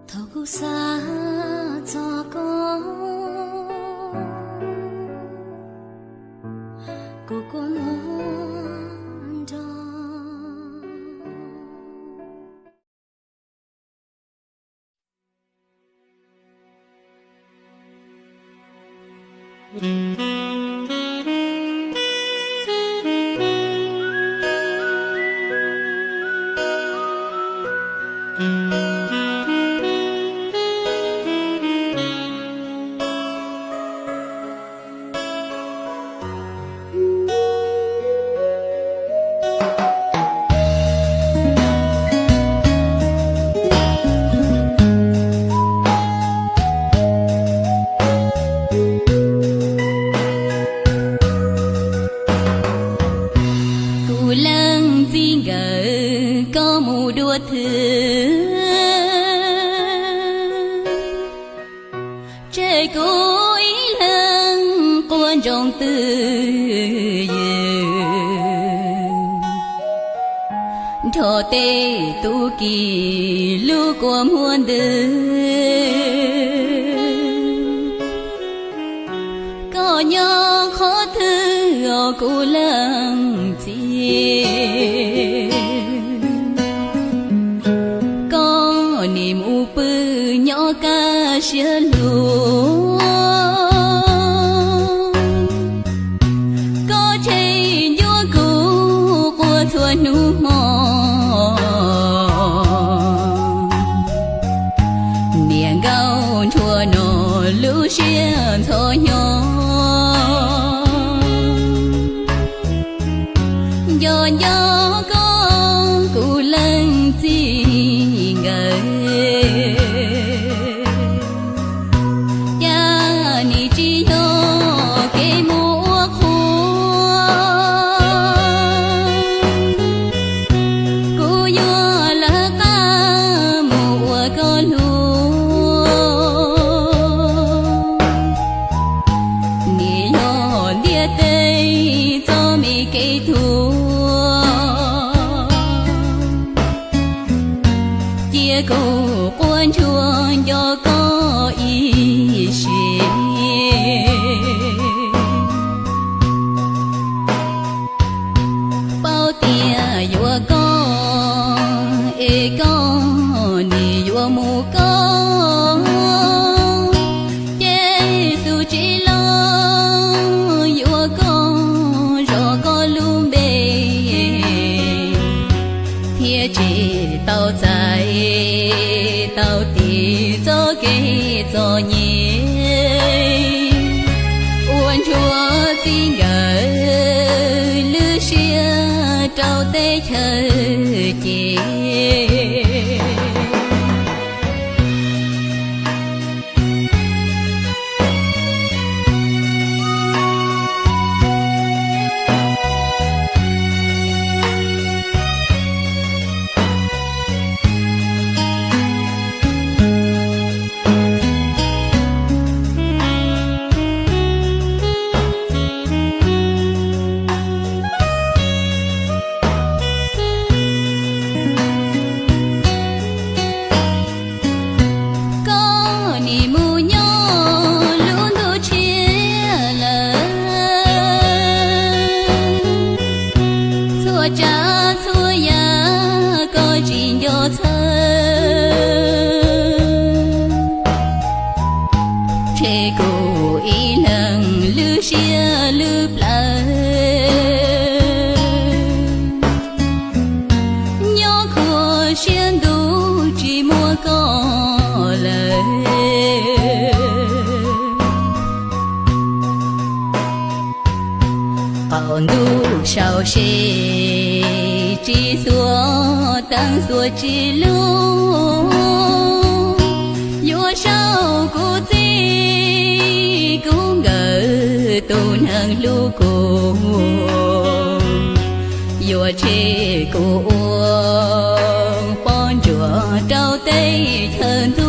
Thaum kuv xav txog koj, kuv kua muag nrog. Kuv leej txiv nkawm, koj mus dua twg? Tseg kuv ib leeg quaj ntsoog twj ywm, nrho tej tub ki lub kua muag ntws. Koj nyob qhov twg os kuv leej txiv? Koj nim mus pw nyob kaj siab lug, koj tseg ncuab kuv quaj txhua hnub hmo. Niam nkauj nruab no lub siab ntxhov hnyo, nco nco koj kuv leej txiv nkawm, cas nim tsis yog kev mus ua qhua. Kuv yuav lawv qab mus ua koj luag, nim yog ntiaj teb txoj me kev tuag. Cia kuv quaj ntsuag nco koj ib sim, paub tias yuav koj es koj nim yuav mus koj, ces xub tsis los yuav koj zov koj lub npe, thiaj tsis tau txais tau tis txoj kev txom nyem. Ua ntsuag txiv nkawm lub siab rau teb chaws ces. Koj nim mus nyob lub ntuj tshiab lawm, txhua tsav txhua yam koj tsis nco txhawj. Tseg kuv ib leeg lub siab lub plawv, nyob khuv siab ntuj tsis muaj koj lawm. Qaum ntuj sau se tsis xuas teeb xuas tsis lug, yuav sau kuv txij kuv nkawm tus neeg hlub kuv, yuav tseg kuv ua poj ntsuam rau teb chaws ntxhua.